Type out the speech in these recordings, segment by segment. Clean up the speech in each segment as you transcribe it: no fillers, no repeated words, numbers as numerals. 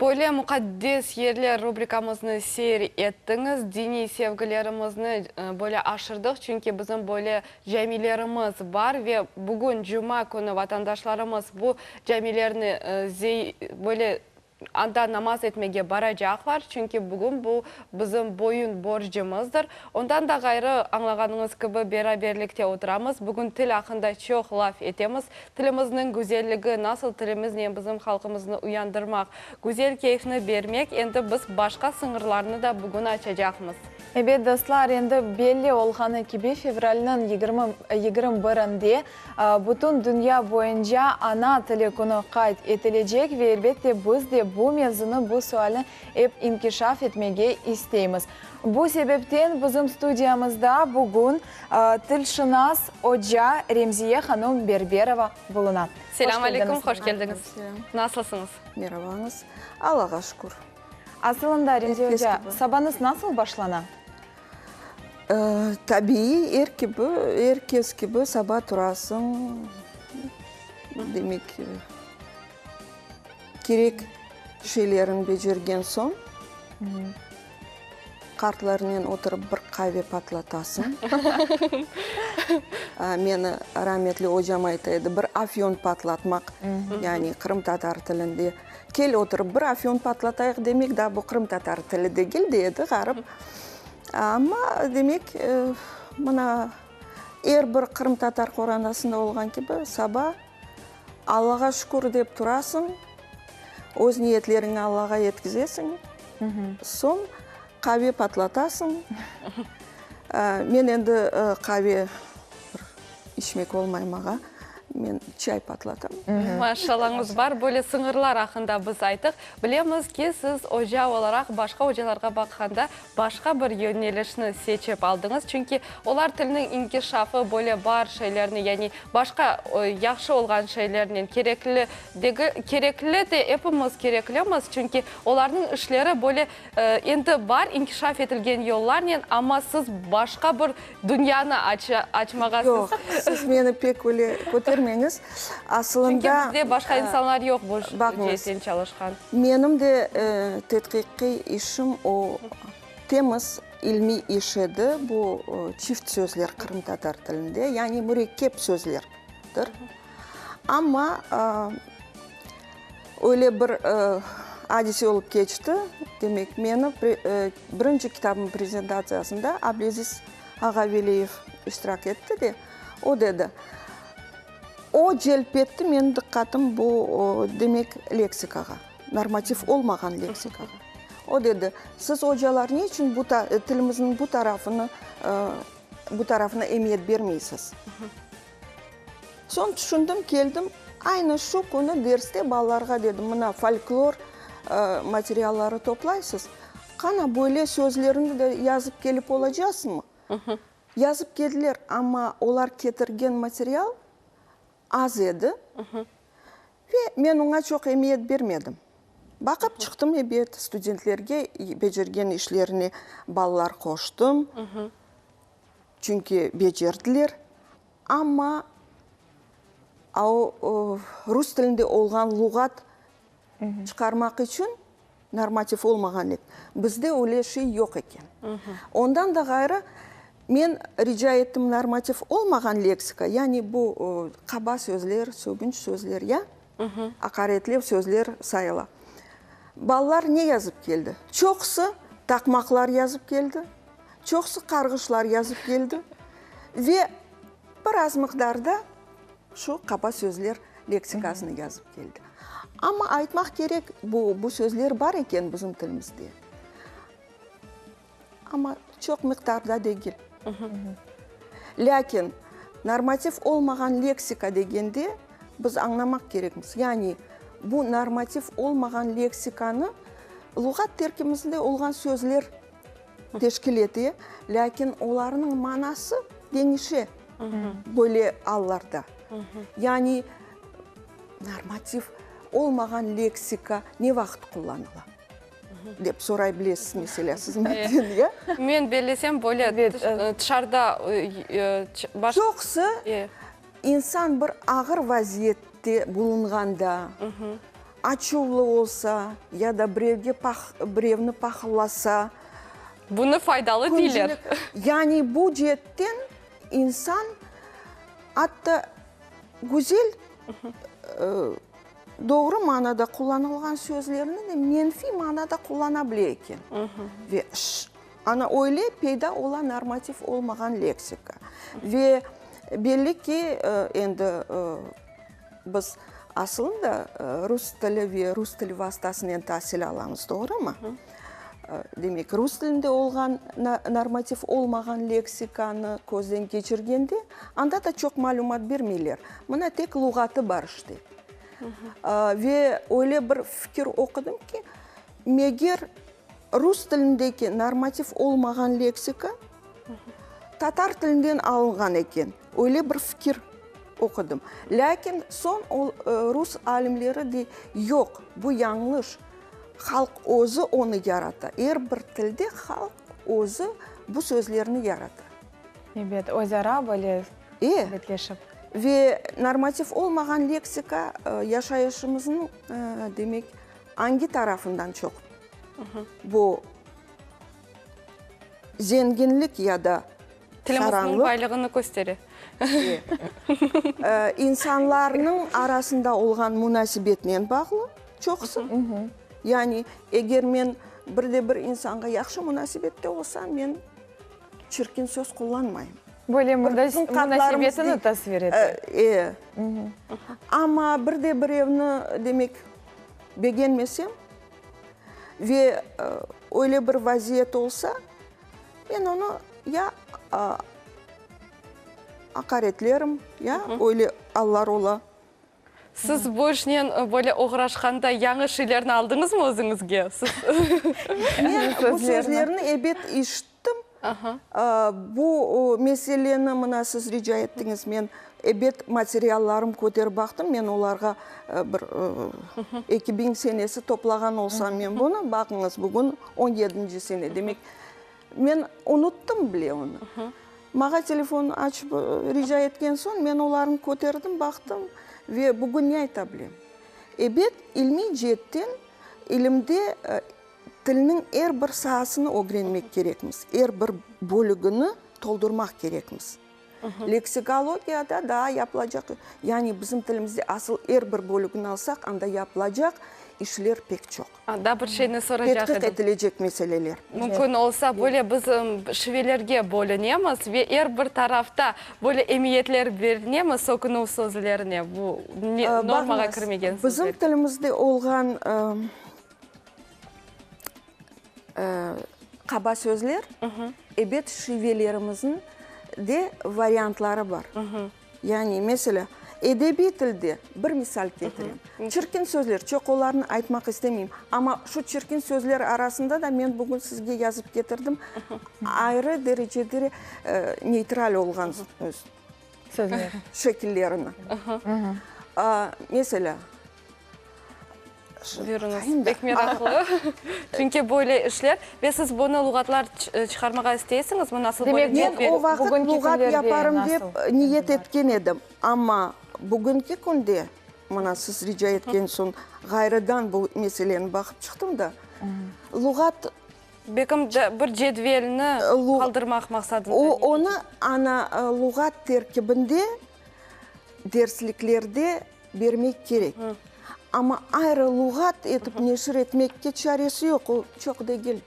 Böyle muqaddes yerler rubrikamıznı seyir ettiñiz. Diniy sevgilerimizni böyle aşırdıq, çünki bizim böyle camilerimiz bar ve bugün cuma künü vatandaşlarımız bu camilerni böyle Anda namaz etmege baracaqlar, çünki bugün bu bizim boyun borcumızdır. Ondan da ğayrı, añlağanıñız kibi, beraberlikte oturamız. Bugün til aqqında çoq laf etemiz. Tilimizniñ güzelligi, nasıl tilimiznen bizim halqımıznı uyandırmaq, güzel keyfni bermek, endi biz başqa sıñırlarnı da bugün açacaqmız. Ebet, dostlar, endi belli olğanı kibi, fevralniñ 20, 21-inde Bütün dünya boyunca Ana tili künü qayd etilecek ve elbette biz de bu mevzunı, bu sualni ep inkişaf etmege isteymiz. Bu sebepten bizim studiyamızda bugün tilşınas oca Remziye hanum Berberova buluna. Selâm aleyküm, hoş keldiñiz. Nasılsıñız? Merabañız. Allağa şükür. Asılında, Remziye oca, sabañız nasıl başlana? Tabiiy, er kibi, er kes kibi saba turasıñ, demek, kerek şeylerini becergen soñ, qartlarnen oturıp bir qave patlatasıñ. Meni rametli ocam ayta edi, bir afyon patlatmaq, yani qırımtatar tilinde, kel oturıp bir afyon patlatayıq demek, daa bu qırımtatar tili degil, dey edi ğarip. Amma, demek, mına, er bir qırımtatar qorantasında olğan kibi, saba Allağa şükür dep turasıñ, öz niyetleriñni Allağa yetkizesiñ, soñ qave patlatasıñ. Men endi qave bir içmek olmay maña. Men çay patlatam. Maşallañız bar. Böyle sıñırlar aqqında biz ayttıq. Bilemiz ki, siz oca olaraq başqa ocalarğa baqqanda başqa bir yönelişni seçip aldıñız. Çünki olar tilniñ inkişafı böyle bar şeylerni, yani başqa yahşı olğan şeylernen kerekli degil, kerekli de epimiz kereklimiz, çünki olarnıñ işleri böyle Endi bar inkişaf etilgen yollarnen, amma siz başqa bir dünyanı açmağa siz. Yoq, siz meni pek öyle kötermeñiz. Asılında. Çünki bizde başqa insanlar yoq bu ceetten çalışqan. Menim de tedqiqiy işim o temiz ilmiy iş edi, bu çift sözler qırımtatar tilinde, yani mürekkep sözlerdir. Amma Öyle bir adise olıp keçti, demek, meni birinci kitabım prezentatsiyasında Ableziz ağa Veliyev iştirak etti de, o dedi, o celp etti menim diqqatım bu, demek, leksikağa, normativ olmağan leksikağa. O dedi, siz, ocalar, ne içün bu tilimizniñ bu tarafını, bu tarafına emiyet bermeysiz? Soñ tüşündim, keldim, aynı şu künü derste balalarğa dedim, mına folklor materialları toplaysız, qana böyle sözlerni de yazıp kelip olacasızmı? Yazıp keldiler, amma olar ketirgen material az edi ve men oña çoq emiyet bermedim. Baqıp çıqtım, ebet, studentlerge becergen işlerine ballar qoştım, çünki becerdiler. Amma o rus tilinde olğan luğat çıqarmaq içün normativ olmağan bizde öyle şey yoq eken. Ondan da ğayrı, men rica ettim normativ olmağan leksika, yani bu qaba sözler, sögünç sözler, ya, aqaretlev sözler sayıla. Balalar ne yazıp keldi? Çoqusı taqmaqlar yazıp keldi. Çoqusı qarğışlar yazıp keldi ve bir az miqdarda şu qaba sözler leksikasını yazıp keldi. Amma aytmaq kerek, bu, bu sözler bar eken bizim tilimizde, amma çoq miqdarda degil. Lâkin normativ olmağan leksika degende, biz añlamaq kerekmiz, yani bu normativ olmağan leksikanı luğat terkibimizde olğan sözler teşkil ete, lâkin olarnıñ manası deñişe böyle allarda. Yani normativ olmağan leksika ne vaqıt qullanıla, dep soray bilesiz, meselâ, siz menden, ya? Men bellesem, böyle tışarıda baş. Çoqusı insan bir ağır vaziyette bulunğanda. Açuvlı olsa ya da birevge birevni pahıllasa. Bunı faydalı deyler. Yani bu ceetten insan atta güzel, doğru manada qullanılğan sözlerni de menfiy manada qullana bile eken. Ve ana öyle peyda ola normativ olmağan leksika. Ve belli ki, endi biz asılında rus tili ve rus tili vastasınen tasil alamız, doğrumı? Demek, rus tilinde olğan normativ olmağan leksikanı közden keçirgende, anda da çoq malümat bermeyler. Mına tek luğatı bar işte. Ve öyle bir fikir oqudım ki, meger rus tilindeki normativ olmağan leksika tatar tilinden alınğan eken. Öyle bir fikir oqudım. Lâkin soñ o rus alimleri dey, yoq, bu yañlış. Halq özü onı yarata. Er bir tilde halq özü bu sözlerni yarata. Ebet, özara böyle subetleşip. Ve normativ olmağan leksika yaşayışımıznıñ, demek, angi tarafından çoq bu zenginlik ya da Tilimizniñ baylığını köstere. İnsanlarnıñ arasında olğan munasebetnen bağlı çoqusı. Yani, eger men bir de bir insanğa yahşı munasebette olsam, men çirkin söz qullanmayım. Böyle munasebetini tasvir ete. E. Amma bir de birevni, demek, begenmesem ve öyle bir vaziyet olsa, Men onı ya aqaretlerim, ya öyle allar ola. Siz bu işnen böyle oğraşqanda yañı şeylerni aldıñızmı özüñizge? Siz. Men bu sözlerni ebet işittim. Bu meseleni mına siz rica ettiñiz, men ebet materiallarım köterip baqtım, men olarğa bir 2000 senesi toplağan olsam men bunı, baqıñız, bugün on yedinci sene, demek, men unuttım bile onı. Maña telefon açıp rica etken soñ, men olarnı köterdim, baqtım ve bugün ne ayta bilem? Ebet, ilmiy ceetten, ilimde tilniñ er bir saasını ögrenmek kerekmiz, er bir bölügini toldurmaq kerekmiz. Leksikologiyada daa yapılacaq, yani bizim tilimizde asıl er bir bölügini alsaq, anda yapılacaq işler pek çoq. Daa bir şeyni soracaq edim. Tedqiq etilecek meseleler. Mümkün olsa, böyle biz şivelerge bölünemiz ve er bir tarafta böyle emiyetler berinemiz sökünüv sözlerine, bu normağa kirmegen sözler. Bizim tilimizde olğan Qaba sözler, ebet, şivelerimizniñ de variantları bar. Yani, meselâ, edebiy tilde, bir misal ketirem, çirkin sözler, çoq olarnı aytmaq istemeyim, amma şu çirkin sözler arasında da men bugün sizge yazıp ketirdim, ayrı derecede neytral olğan sözler şekillerini. Meselâ. Buyurıñız, pek meraqlı. Çünki böyle işler. Ve siz bunı luğatlar çıqarmağa isteysiñizmi? Nasıl böyle Men o vaqıt luğat yaparım dep niyet etken edim. Amma bugünki künde, mına siz rica etken soñ, ğayrıdan bu meseleni baqıp çıqtım da, luğat... Belkim bir cedvelni qaldırmaq maqsadında. Onı ana luğat terkibinde dersliklerde bermek kerek. Amma ayrı luğat etip neşir etmekke çaresi yoq, o çoq degil.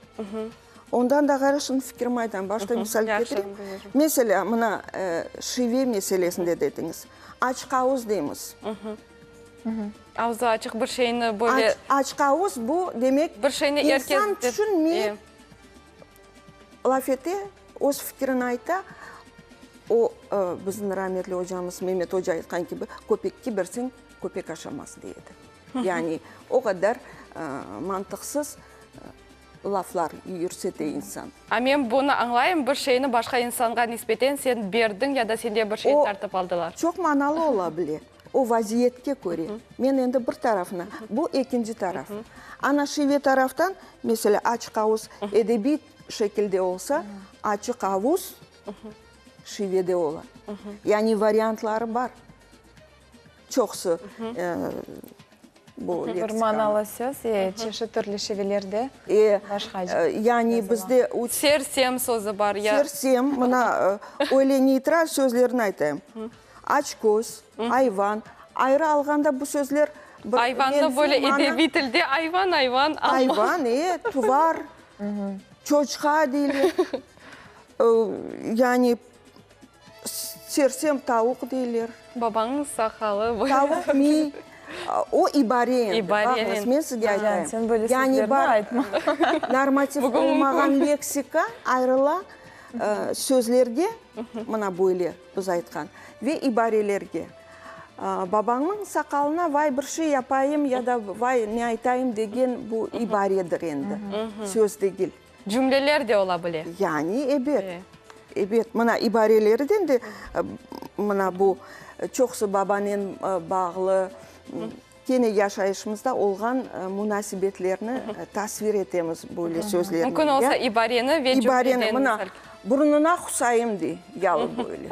Ondan da ğayrı şimdi fikrimi aytam, başta misal ketireyim. Meselâ, mına şive meselesinde dediñiz. Açıq avuz deymiz. Avzı açıq bir şeyni böyle. Açıq avuz bu, demek, bir şeyni er kes insan tüşünmey, laf ete, öz fikirini ayta. O, bizim rametli ocamız Memet oca aytqan kibi, köpekke berseñ, köpek aşamaz, dey edi. Yani o qadar mantıqsız laflar yürsete insan. A men bunı añlayım, bir şeyni başqa insanğa nisbeten sen berdiñ ya da senden bir şey tartıp aldılar. O, çoq manalı ola bile, o vaziyetke köre. Men endi bir tarafını, bu ekinci taraf. Ana şive taraftan, meselâ, açıq avuz edebiy şekilde olsa, açıq avuz şivede ola. Yani variantları bar. Çoqusı. bu Bir leksikanı. manalı söz, e, çeşit türlü şivelerde E, başqaca yani yazıla. bizde üç. Sersem sözü bar ya. Sersem, mına, öyle neytral sözlerni aytayım. Açköz, ayvan. Ayrı alğanda bu sözler bir Ayvannı menfiy böyle mana. edebiy tilde ayvan, ayvan, amma. Ayvan, e, tuvar, çoçqa deyler. Yani sersem tavuq deyler. Babañıñ saqalı böyle. Tavuq miy, o ibare endi. İbare Baqıñız, men sizge aytayım. Sen böyle Yani sözlerni bar aytma. normativ Bugün mümkün. olmağan leksika ayrıla sözlerge, mına böyle biz aytqan, ve ibarelerge. Babañnıñ saqalına vay bir şey yapayım ya da vay ne aytayım degen bu ibaredir endi, söz degil. Cümleler de ola bile. Yani, ebet, ebet. Mına ibarelerden de mına bu çoqusı babanen bağlı kene yaşayışımızda olğan munasebetlerni tasvir etemiz böyle sözlernen. Mümkün olsa ibareni ve İbareni, cümleden mına, misal. burnuna husayım dey yalı böyle.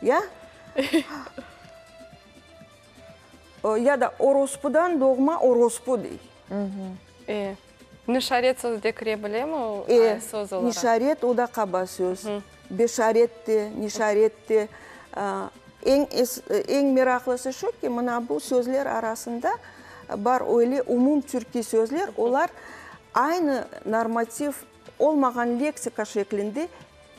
Ya? Ya da orospudan doğma orospu dey. E, nişaret sözü de kire bilemi o E, söz olaraq? nişaret, o da qaba söz. Beşaret de, nişaret de. Eñ eñ meraqlısı şu ki, mına bu sözler arasında bar öyle umumtürkiy sözler, olar aynı normativ olmağan leksika şeklinde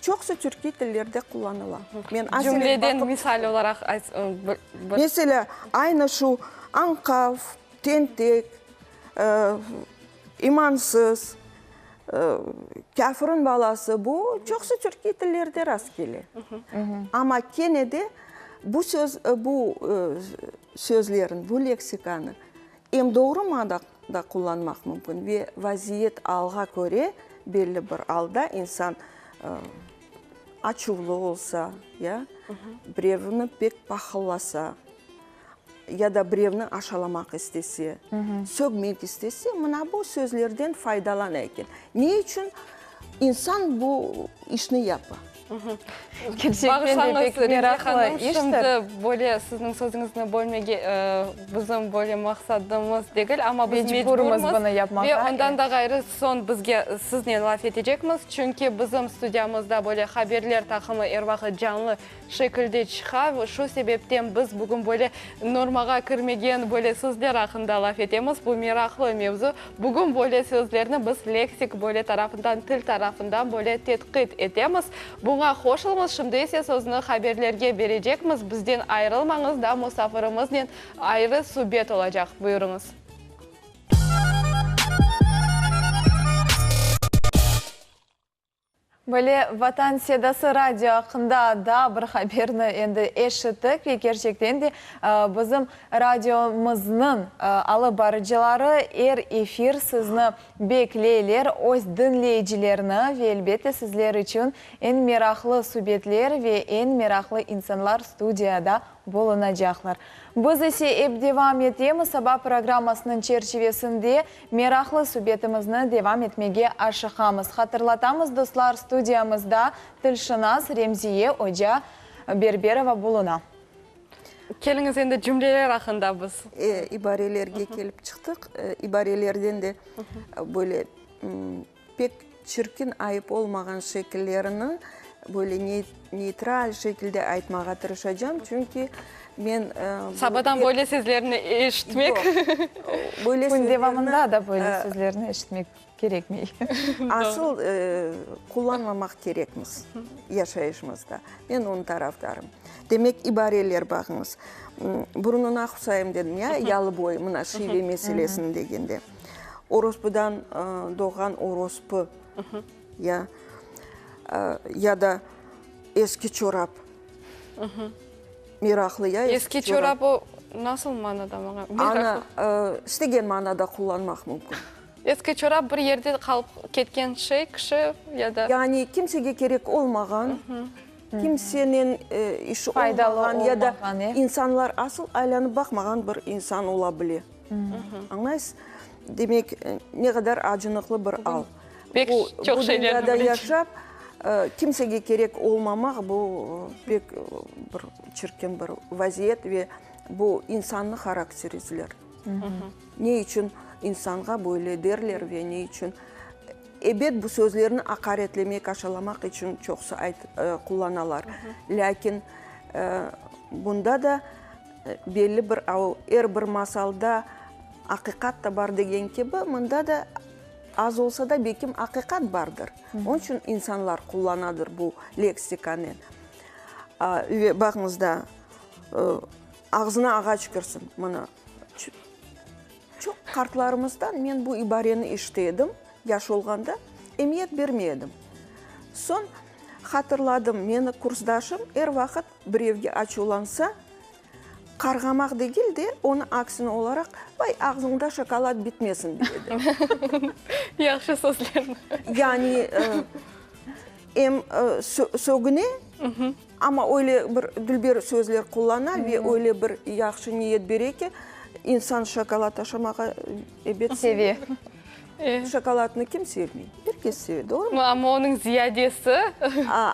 çoqusı türkiy tillerde qullanıla. Men aselet Cümleden baqıp misal olaraq ayt, bir, bir. Meselâ, aynı şu añqav, tentek, imansız, kâfirin balası, bu çoqusı türkiy tillerde rastkele. Amma kene de bu söz, bu sözlerin, bu leksikanı em doğru manada qullanmaq mümkün ve vaziyet alğa köre belli bir alda insan açuvlı olsa, ya, birevni pek pahıllasa, ya da birevni aşalamaq istese, sögmek istese, mına bu sözlerden faydalana eken. Ne içün insan bu işni yapa? Kerçekten de pek Bağışlañız, Remziye meraqlı hanım, iştir. şimdi böyle sizniñ sözüñizni bölmege bizim böyle maqsadımız degil, amma biz Mecburmız mecburmız bunı yapmağa, ve ondan evet. da ğayrı soñ bizge siznen laf etecekmiz, çünki bizim studiyamızda böyle haberler taqımı er vaqıt canlı şekilde çıqa. Şu sebepten biz bugün böyle normağa kirmegen böyle sözler aqqında laf etemiz. Bu meraqlı mevzu. Bugün böyle sözlerni biz leksik böyle tarafından, til tarafından böyle tedqid etemiz. Buña hoşulmız. Şimdi ise sözni haberlerge berecekmiz. Bizden ayırılmañız, daa musafirimiznen ayrı subet olacaq. Buyurıñız. Böyle Vatan sedası radio aqqında daa bir haberni endi eşittik ve kerçekten de bizim radiomıznıñ alıp barıcıları er efir sizni bekleyler, öz diñleyicilerini ve elbette sizler içün eñ meraqlı subetler ve eñ meraqlı insanlar studiyada bulunacaqlar. Biz ise ep devam etemiz, saba programmasınıñ çerçivesinde meraqlı subetimizni devam etmege aşıqamız. Hatırlatamız, dostlar, studiyamızda tilşınas Remziye oca Berberova buluna. Keliñiz, endi cümleler aqqında biz. E, ibarelerge kelip çıqtıq. İbarelerden de böyle pek çirkin, ayıp olmağan şekillerini böyle neytral şekilde aytmağa tırışacağım, çünki men Sabadan böyle sözlerni eşitmek. Böyle Kün devamında da böyle sözlerni eşitmek kerekmey. Asıl qullanmamaq kerekmiz yaşayışımızda. Men onıñ tarafdarım. Demek, ibareler, baqıñız, burnuna husayım dedim ya, yalı boyu, mına şive meselesini degende. Orospudan doğğan orospu, ya, ya da eski çorap. Meraqlı, ya, eski çorap. Eski çorap o nasıl manada maña? Ana, istegen manada qullanmaq mümkün. Eski çorap bir yerde qalıp ketken şey, kişi ya da. Yani kimsege kerek olmağan, kimsenen işi olmağan ya da insanlar asıl aylanıp baqmağan bir insan ola bile. Añlaysız? Demek, ne qadar acınıqlı bir al. Pek çoq şeylerni Bu dünyada yaşap, kimsege kerek olmamaq, bu pek bir çirkin bir vaziyet ve. Bu insannı harakterizler. Ne içün insanğa böyle derler ve ne içün? Ebet, bu sözlerni aqaretlemek, aşalamaq içün çoqusı qullanalar. Lâkin bunda da belli bir, er bir masalda aqiqat da bar degen kibi, mında da az olsa da, belkim, aqiqat bardır. Onıñ içün insanlar qullanadır bu leksikanı. Ve baqıñız da, ağzına ağaç kirsin, mına. Çoq qartlarımızdan men bu ibareni eşite edim, yaş olğanda, emiyet bermey edim. Soñ hatırladım, meni kursdaşım er vaqıt birevge açuvlansa, qarğamaq degil de, onı aksine olaraq, Vay, ağzıñda şokolad bitmesin, dey edi. Yahşı sözlerni. Yani, em sögüne, amma öyle bir dülber sözler qullana ve öyle bir yahşı niyet bere ki, insan şokolad aşamağa ebet seve. Şokoladnı kim sevmey? Er kes seve, doğrumı? Amma onıñ ziyadesi.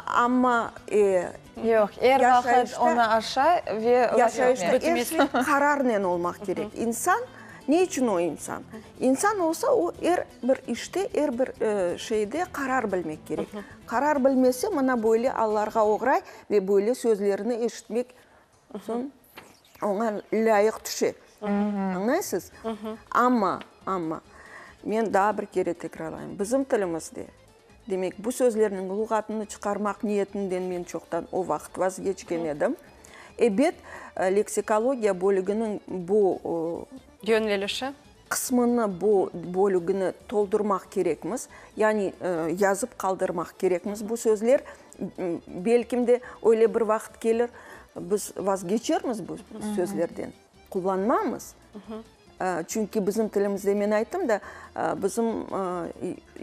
Amma Yoq, er vaqıt onı aşa ve Yaşayışta er şey qararnen olmaq kerek. İnsan, ne içün o insan? İnsan olsa, o er bir işte, er bir şeyde qarar bilmek kerek. Qarar bilmese, mına böyle allarğa oğray ve böyle sözlerni eşitmek soñ oña lâyıq tüşe. Añlaysız? Amma, amma, men daa bir kere tekrarlayım, bizim tilimizde, demek, bu sözlerniñ luğatını çıqarmaq niyetinden men çoqtan o vaqıt vazgeçken edim. Ebet, leksikologiya bölüginiñ bu Yönelişi. Qısmını, bu bölügini toldurmaq kerekmiz, yani yazıp qaldırmaq kerekmiz bu sözler. Belkim de, öyle bir vaqıt kelir, biz vazgeçermiz bu sözlerden, qullanmamız. Çünki bizim tilimizde, men ayttım da, bizim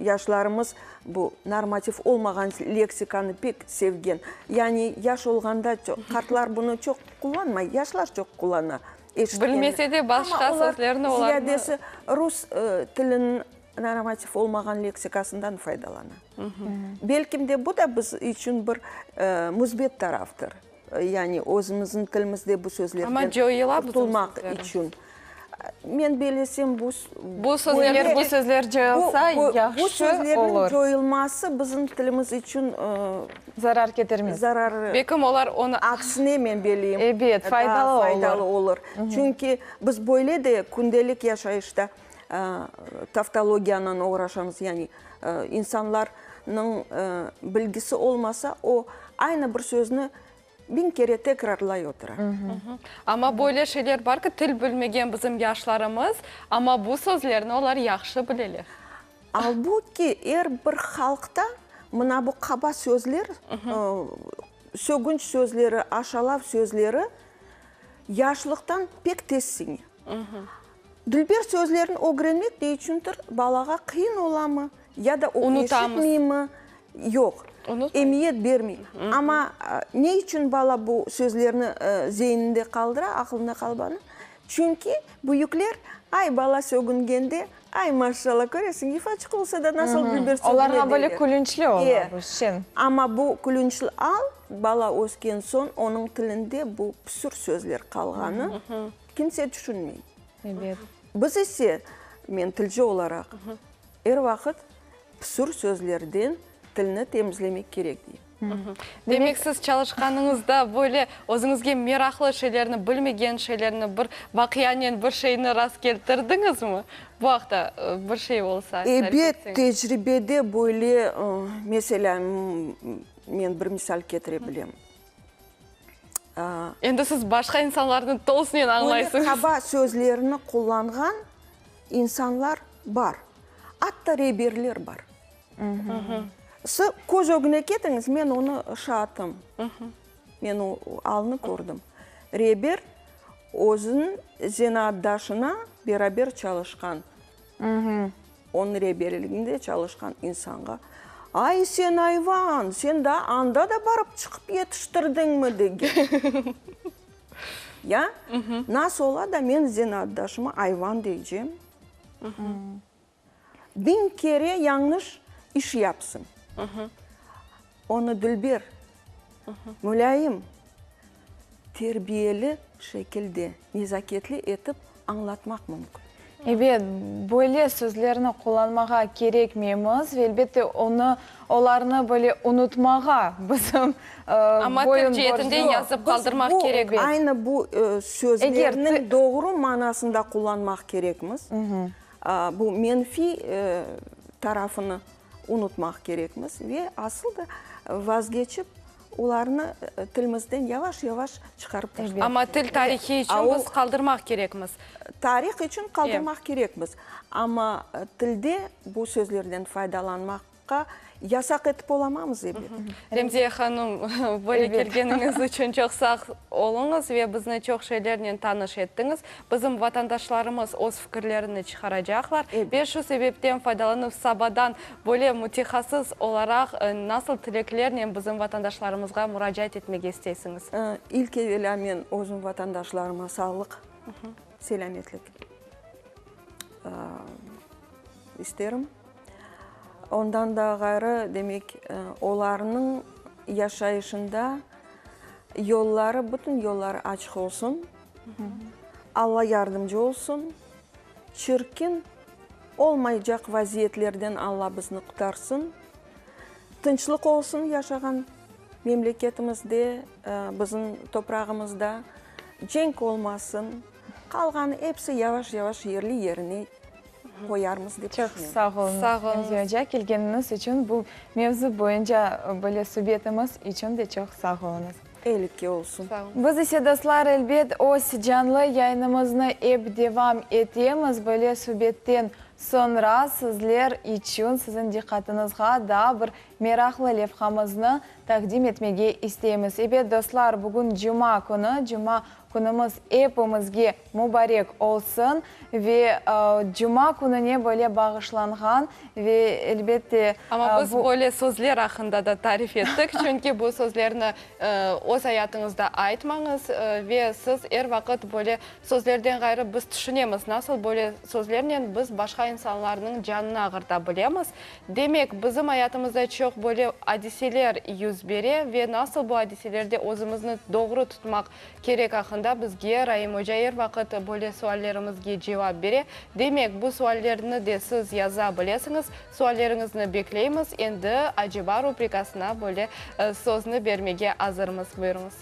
yaşlarımız bu normativ olmağan leksikanı pek sevgen. Yani yaş olğanda qartlar bunı çoq qullanmay, yaşlar çoq qullana. Bilmese de başqa sözlerni olarnı. Amma olar ziyadesi rus tiliniñ normativ olmağan leksikasından faydalana. Belkim de bu da biz içün bir müsbet taraftır. Yani özümizniñ tilimizde bu sözlerden qurtulmaq içün. Men bellesem bu Bu sözler, bu sözler coyulsa yahşı Bu sözlerniñ olur. coyulması bizim tilimiz içün Zarar ketirmez. Zarar. Belkim olar onı. Aksine men belleyim. Ebet, faydalı olur. Faydalı olur. Çünki biz böyle de kündelik yaşayışta tavtologiyanen oğraşamız. Yani insanlarnıñ bilgisi olmasa, o aynı bir sözni Biñ kere tekrarlay otura. Amma böyle şeyler bar ki, til bilmegen bizim yaşlarımız, amma bu sözlerni olar yahşı bileler. Albu ki, er bir halqta mına bu qaba sözler, sögünç sözleri, aşalav sözleri yaşlıqtan pek tez siñe. Dülber sözlerni ögrenmek ne içündir balağa qıyın olamı, ya da o eşitmeymi? Yoq, emiyet bermey. Amma ne içün bala bu sözlerni zeininde qaldıra, aqlında qalbanı? Çünki büyükler, ay, bala sögüngende, ay, maşşalla, köresiñ, yufaçıq olsa da nasıl dülber sögüne, Olarğa deyler. böyle külünçli ola bu, şeñ. Amma bu külünçli al, bala ösken soñ onıñ tilinde bu püsür sözler qalğanı kimse tüşünmey. Ebet. Biz ise, men tilci olaraq, er vaqıt püsür sözlerden tilni temizlemek kerek deyim. Demek, siz çalışqanıñızda böyle özüñizge meraqlı şeylerni, bilmegen şeylerni, bir vaqianen bir şeyni rastkeltirdiñizmi? Bu aqta bir şey olsa tarif Ebet, etseñiz. tecribede böyle, meselâ, men bir misal ketire bilem. Endi siz başqa insanlarnı tolusınen añlaysıñız. Böyle qaba sözlerni qullanğan insanlar bar. Atta reberler bar. Siz köz ögüne ketiñiz, men onı şaatım. Men o alnı kördim. Reber özüniñ zenaatdaşına beraber çalışqan, onıñ reberliginde çalışqan insanğa, Ay, sen ayvan, sen daa anda da barıp çıqıp yetiştirdiñmi? degen. Ya, nasıl ola da men zenaatdaşıma ayvan deycem? Biñ kere yañlış iş yapsın. Onı dülber, mulâyim. Terbiyeli şekilde, nezaketli etip añlatmaq mümkün. Ebet, böyle sözlerni qullanmağa kerekmeymiz ve elbette onı, olarnı böyle unutmağa bizim Amma boyun til ceetinden borcumız. yazıp qaldırmaq Biz bu, kerekmiz. aynı bu sözlerniñ doğru manasında qullanmaq kerekmiz. Bu menfiy tarafını unutmaq kerekmiz ve asıl da vazgeçip, olarnı tilimizden yavaş-yavaş çıqarıp taşlamaq Amma til tarihi içün biz qaldırmaq kerekmiz. Tarih içün qaldırmaq kerekmiz. Amma tilde bu sözlerden faydalanmaqqa yasaq etip olamamız ebet. Remziye hanım, böyle kelgeniñiz içün çoq sağ oluñız ve bizni çoq şeylernen tanış ettiñiz. Bizim vatandaşlarımız öz fikirlerini çıqaracaqlar ve şu sebepten faydalanıp sabadan böyle mütehassıs olaraq nasıl tileklernen bizim vatandaşlarımızğa muracaat etmege isteysiñiz? İlk evelâ men özüm vatandaşlarıma sağlıq, selâmetlik isterim. Ondan da ğayrı, demek, olarnıñ yaşayışında yolları, bütün yolları açıq olsun. Alla yardımcı olsun, çirkin olmaycaq vaziyetlerden Alla bizni qutarsın, tınçlıq olsun yaşağan memleketimizde, bizim toprağımızda, cenk olmasın, qalğanı episi yavaş-yavaş yerli-yerine qoyarmız dep Çoq tüşünem. sağ oluñız, Sağ oluñız. Remzi oca, kelgeniñiz içün, bu mevzu boyunca böyle subetimiz içün de çoq sağ oluñız. Eylikke olsun. Sağ oluñ. Biz ise, dostlar, elbet, öz canlı yayınımıznı ep devam etemiz. Böyle subetten soñra sizler içün, siziñ diqqatıñızğa daa bir meraqlı levhamıznı taqdim etmege isteymiz. Ebet, dostlar, bugün cuma künü, cuma Künümiz epimizge mubarek olsun ve cuma kününe böyle bağışlanğan ve elbette Amma biz böyle sözler aqqında da tarif ettik, çünki bu sözlerni öz ayatıñızda aytmañız ve siz er vaqıt böyle sözlerden ğayrı biz tüşünemiz, nasıl böyle sözlernen biz başqa insanlarnıñ canını ağırta bilemiz. Demek, bizim ayatımızda çoq böyle adiseler yüz bere ve nasıl bu adiselerde özümizni doğru tutmaq kerek aqqında bizge Raim oca er vaqıt böyle suallerimizge cevap bere. Demek, bu suallerni de siz yaza bilesiñiz. Sualleriñizni bekleymiz. Endi Aceba rubrikasına böyle sözni bermege azırmız. Buyurıñız.